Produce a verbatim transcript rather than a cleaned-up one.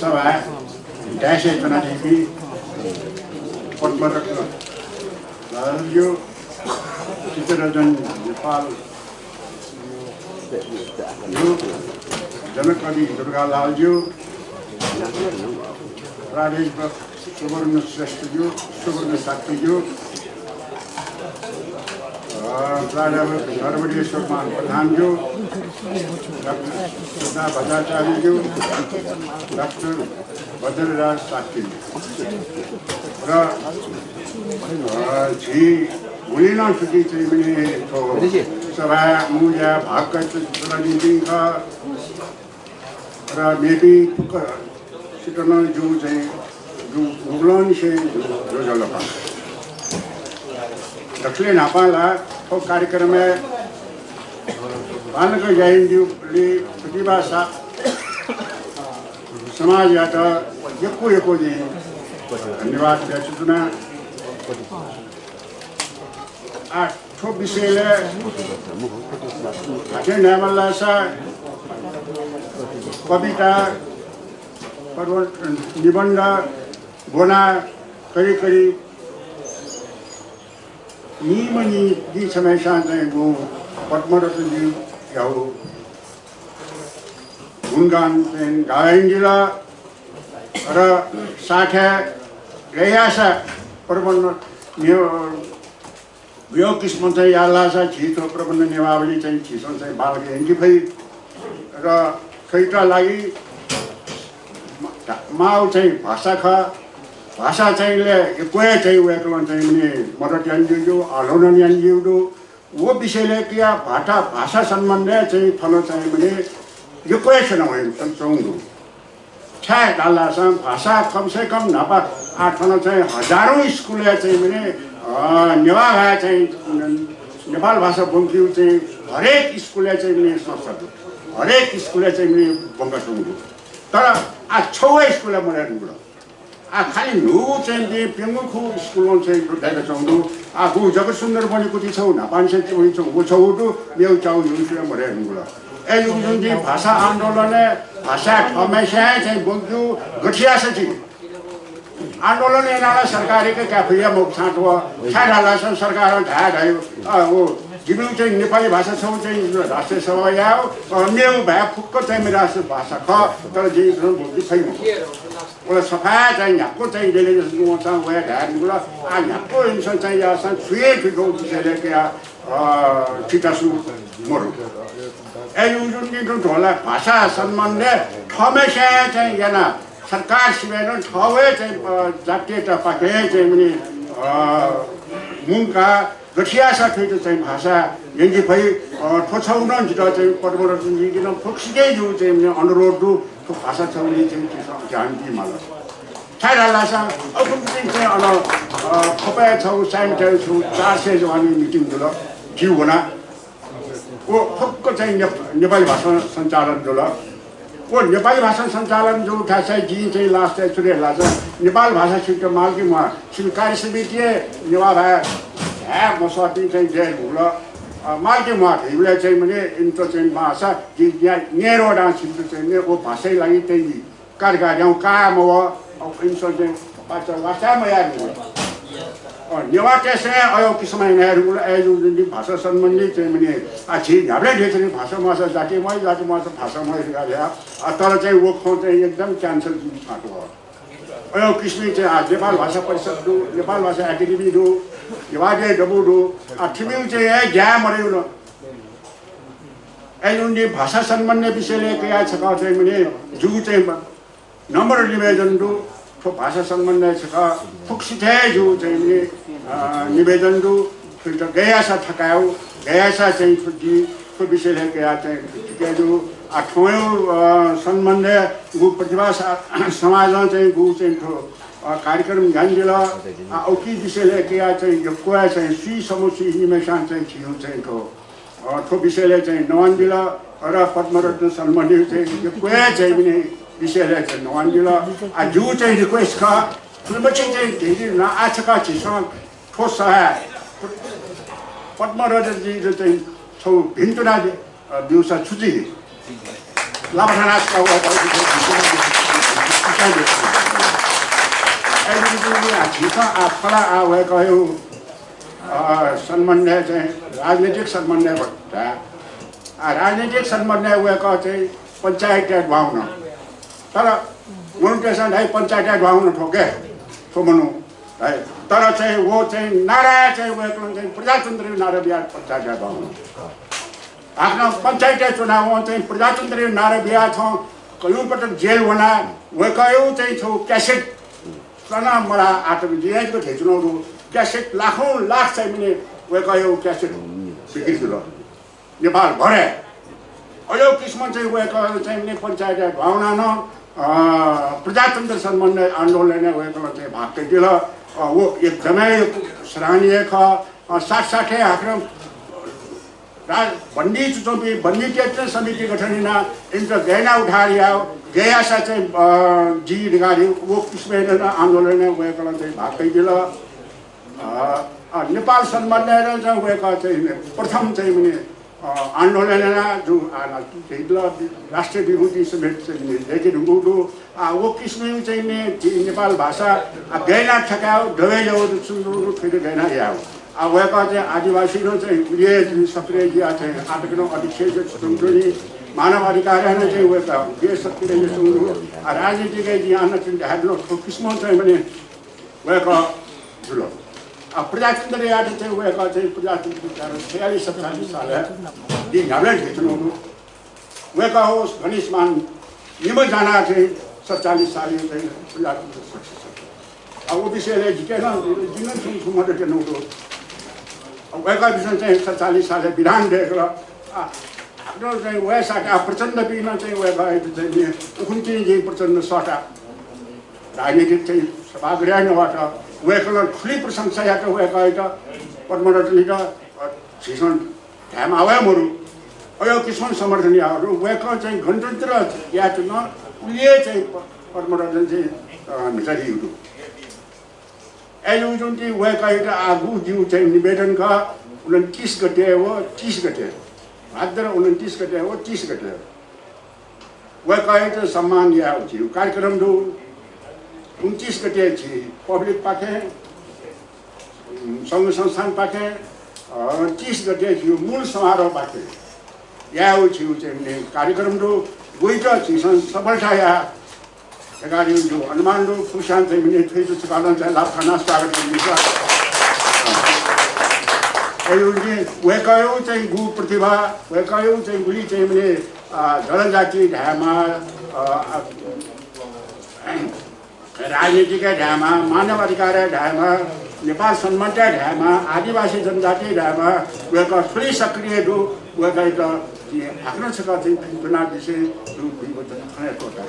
सभाय् डायसय् च्वनादीपिं पद्मरत्न लालज्यू, चित्तरञ्जन नेपाल ज्यू, जनकवि दुर्गालालज्यू, प्राध्यापक सुवर्ण श्रेष्ठज्यू, सुवर्ण शाक्यज्यू, अ, प्राध्यापक सर्वदेश्वरमान प्रधानज्यू, डाक्टर सुधा भट्टाचार्यज्यू, डाक्टर वज्रराज शाक्यज्यू। र, अ, झी गुलिं नं थुकी चाहिँ मने थ्व सभाय् मुंज्याय् भाग कयाच्वनादीपिं खः। र मेपिं फुक्कसित नं जिगु चाहिँ, जिगु नुगलंनिसें ज्वजलपा। दकलय् न्हापां ला थ्व कार्यक्रमय् बांलाक यानादीगुलिं प्रतिभा सा-, समाजयात यक्व यक्व जिं धन्यवाद बियाच्वना। आ, थ्व विषयलय् धात्थें न्ह्यायेमाल धाःसा कविता, प्रव-, निबन्ध ब्वना करिब करिब नीम्ह नीदँ छम्हय्‌सां चाहिँ गुँ पद्मरत्नज्यूयागु गुणगान चाहिँ गायन यानादिल र साथय् गय् याःसा प्रबन्ध ने-, मेगु किसिमं चाहिँ याः धाःसा झी थ्व प्रबन्ध निभाःबलय् चाहिँ झीसं चाहिँ बांलाक यंके फइ। र थ्वयात लागि मा-, माःगु चाहिँ भाषा खः। भाषा चाहिँ ले यक्व हे चाहिँ वय्‌कलं चाहिँ मने मद्दत यानादीगु दु, आलोडन यानादीगु दु। व विषयलय् कयाः भाषा, भाषा सम्बन्धय् चाहिँ थन चाहिँ मने यक्व हे छ्यना वयाच्वंगु दु। छाय् धाःसा भाषा कम से कम न्हापा आः थन चाहिँ हजारौं स्कुलय् चाहिँ मने, अ, नेवाः भाय् चाहिँ नेपाल भाषा ब्वंकेगु चाहिँ हरेक स्कुलय् चाहिँ मने संस्था दु। हरेक स्कुलय् चाहिँ मने ब्वंकाच्वंगु दु। तर आः छगू हे स्कुलय् मदयेधुंकल। आः खालि न्हूगु चाहिँ प्यंगू खू स्कुलं चाहिँ दय्‌काच्वंगु दु। आः गुगु जगतसुन्दर बनेकुथि छगू न्हापांनिसें च्वनाच्वंगु व छगू दु, मेगु च्यागू न्हूगु स्कुलय् मदयेधुंकल। अय्‌जूगुलिं भाषा आन्दोलनय् भाषा थःम्हय्‌सिनं हे चाहिँ ब्वंकेगु गथे याःसा झी आन्दोलन यानाः ला सरकारयाके काये फइ मखु छाय् धाःसा सरकारं धाये धाइ, अ, व जिमिगु चाहिँ नेपाली भाषा छगू चाहिँ राष्ट्रिय सभाय् यायेगु, अ, मेगु भाय् फुक्क चाहिँ मने राष्ट्रिय भाषा खः, तर जिं ब्वंके फइ मखु। व ला सफा चाहिँ न्ह्याक्व चाहिँ delegation वंसां वया धाये धुंकल। आः न्ह्याक्व इमिसं चाहिँ याःसां छुं हे थुइकागु विषयलय् कयाः, अ, चितासू मदु। अय्‌जूगुलिं थ्व ला भाषा सम्बन्धय् थःम्हय्‌सिनं चाहिँ यानाः सरकार सिबय् नं थःगु हे चाहिँ, अ, जातीयतापाखें चाहिँ मने, अ, मुंकाः गथे याःसा थुइत चाहिँ भाषा यंके फइ, अ, थ्व छगू नं जितः चाहिँ पद्मरत्नजीके नं फुक्कसिके जिगु चाहिँ मने अनुरोध दु, थ्व भाषा छगूलिं चाहिँ झीसं ध्यान बीमाल। छाय् धाःसा अखुनकुन्हु चाहिँ अन, अ, ख्वपय् छगू साइनथाय् छगू चार सय जवानया meeting जुल, जि वना। व फुक्क चाहिँ नेप-, नेपाली भाषां सञ्चालन जुल। व नेपाली भाषां सञ्चालन जूगु थासय् जिं चाहिँ last-य् छु धाये धाःसा नेपाल भाषा छिमित माल कि म्वाः, छिमि कार्य समितिइ नेवाः भाय् धाये मसःपिं चाहिँ दयेधुंकल। अ, माल कि म्वाः धइबलय् चाहिँ मने इमित चाहिँ माःसा जिं न्या-, न्यय् रे धां छिमित चाहिँ मने व भाषाया लागि चाहिँ कार्यकारिणी काये मवः। अ, इमिसं चाहिँ पाचा वास्ता मयाः धुंकल। अ, नेवाःतय्‌सं अय् किसिमं यानाः धुंकल, अय्‌जूगुलिं भाषा सम्बन्धी चाहिँ मने, आ, झी न्ह्याबलें ध्येत नि भाषा म्वाःसा जाति म्वाइ, जाति म्वाःसा भाषा म्वाइ धकाः धाइ। अ, तर चाहिँ व खँ चाहिँ एकदम cancel जुइ थाकु। अय् किसिमं चाहिँ, आ, नेपाल भाषा परिषद दु, नेपाल भाषा एकेडेमी दु, नेवाः देय् दबू दु, आ, थिमिगु चाहिँ हे ज्या मदय् नं। अय्‌जूगुलिं भाषा सम्बन्धी विषयलय् कयाः छकः चाहिँ मने जिगु चाहिँ नम्र निवेदन दु, थ्व भाषा सम्बन्धी छकः फुक्कसित हे जिगु चाहिँ मने, अ, निवेदन दु। थुइत गय् याःसा थकायेगु, गय् याःसा चाहिँ थ्व जि थ्व विषयलय् कयाः चाहिँ थुके जु। आ, थ्वयागु, अ, सम्बन्धय् गु प्रतिभा सा-, समाजं चाहिँ गु चाहिँ थ्व, अ, कार्यक्रम यानादिल। आ, उकी विषयलय् कयाः चाहिँ यक्व हे चाहिँ सुइ समसुइ निम्हय्‌सां चाहिँ झीगु चाहिँ थ्व अ, थ्व विषयलय् चाहिँ नवानादिल र पद्मरत्न सम्बन्धी चाहिँ यक्व हे चाहिँ मने विषयलय् चाहिँ नवानादिल। आ, जिगु चाहिँ request खः, थुलिमछि चाहिँ धइगु नं आ छकः झीसं थ्व सभाय् पद्मरत्नजीत चाहिँ छगू भिन्तुना दि-, अ, ब्यूसा छु जुइ? लापा थानाः छकः व-, व-, अय्‌जूगुलिं झीसं आः थ्व ला आः वय्‌कःया, अ, सम्बन्धय् चाहिँ राजनीतिक सम्बन्धय् धाये। आः राजनीतिक सम्बन्धय् वय्‌कः चाहिँ पञ्चायतय् दुहां वन। तर मनूतय्‌सं धाइ पञ्चायतय् दुहां वन थ्व के, थ्व मनू धाइ। तर चाहिँ व चाहिँ नाराय् चाहिँ वय्‌कलं चाहिँ प्रजातन्त्रया नारा बियाः पञ्चायतय् दुहां वन। हाकनं पञ्चायतय् च्वनाः वं चाहिँ प्रजातन्त्रया नारा बियाः थौं कयौं पटक जेल वनाः वय्‌कःया चाहिँ छगू cassette सना मला आतक जियाजिक धैचुनौ दु। Cassette लाखौं लाख चाहिँ मने वय्‌कःया cassette बिक्री जुल नेपाल भरे। अय् किसिमं चाहिँ वय्‌कः चाहिँ मने पञ्चायतय् दुहां वनाः नं, अ, प्रजातन्त्र सम्बन्धी आन्दोलनय् वय्‌कलं चाहिँ भाग कयादिल। अ, व एकदमै सराहनीय खः। अ, साथसाथै हाकनं रा-, बन्दी च्वंपिं बन्दी त्यक्न समिति गठन यानाः इमित गय् यानाः उद्धार याः, गय् याःसा चाहिँ, अ, जी धकाः व किसिमं नं आन्दोलनय् वय्‌कलं चाहिँ भाग कयादिल। अ, अ, नेपाल सम्बन्धय् नं चाहिँ वय्‌कः चाहिँ प्रथम चाहिँ मने, अ, आन्दोलन यानाः जुन आ, राष्ट्रिय विभूति समेत चाहिँ मने दयेके धुंकूगु दु। आ, व किसिमं चाहिँ मने झी नेपाल भाषा, आ, गय् यानाः थकायेगु, दबे यायेगु, सुरु थुइक गय् यानाः यायेगु। आ, वय्‌कः चाहिँ आदिवासीं नं चाहिँ उलि हे चाहिँ सक्रिय जुयाः चाहिँ आतक नं अध्यक्ष जुयाच्वंगु दु नि। मानव अधिकारय् नं चाहिँ वय्‌कः उलि हे सक्रिय जुयाच्वंगु दु। आ, राजनीतिक जिं हानं चाहिँ धायेधुन थ्व किसिमं चाहिँ मने वय्‌कः जुल। आ, प्रजातन्त्रयात चाहिँ वय्‌कः चाहिँ प्रजातन्त्र छयालिस सतचालिस सालय् दि न्ह्याबलें धैचुनौ दु। वय्‌कः हो घनिष्मान निम्ह जानाः चाहिँ सतचालिस सालय् चाहिँ प्रजातन्त्र success। आ, व विषयलय् जिके नं, जिं नं छुं छुं मदत यानागु दु। आ, वय्‌कःपिन्सं चाहिँ सतचालिस सालय् विधान दयेकल। आ, आः चाहिँ वय्‌साथं आ, प्रचण्डपिं नं चाहिँ वय्‌कःयात चाहिँ नि उखुन्हुतिं जिं प्रचण्ड सःता राजनीतिक चाहिँ सभागृहय् नवात। वय्‌कलं थुलि प्रशंसा यात वय्‌कःयात, पद्मरत्नयात, अ, झीसं धायेमाःगु हे मदु। अय् किसिमं समर्थन याः। वय्‌कलं चाहिँ गणतन्त्र यायेत नं उलि हे चाहिँ प-, पद्मरत्न चाहिँ, अ, म्हितादीगु दु। अय्‌जूगुलिं वय्‌कःयात आःगु जिगु चाहिँ निवेदन खः, उनन्तिस गते व तीस गते, भाद्र उनन्तिस गते व तीस गते वय्‌कःयात सम्मान यायेगु झीगु कार्यक्रम दु। उनन्तिस गते झी public पाखें, संघ संस्थान पाखें, अ, तीस गते झीगु मूल समारोह पाखें यायेगु झीगु चाहिँ मने कार्यक्रम दु। वइत झीसं सफलता याये धकाः जिगु अनुमान दु। फुक्कसिनं चाहिँ मने थुइत छकः नं चाहिँ लापा थानाः स्वागत यानादिसँ। अय्‌जूगुलिं वय्‌कःया चाहिँ गु प्रतिभा, वय्‌कःया चाहिँ गुलि चाहिँ मने, अ, जनजाति धायेमाः, अ, अ, राजनीतिकय् धायेमाः, मानव अधिकारय् धायेमाः, नेपाल सम्बन्धय् धायेमाः, आदिवासी जनजातिय् धायेमाः, वय्‌कः थुलि सक्रिय दु, वय्‌कःयात जिं हाकनं छकः चाहिँ भिंतुना विषय दु, भिंतुना खने त्वःता।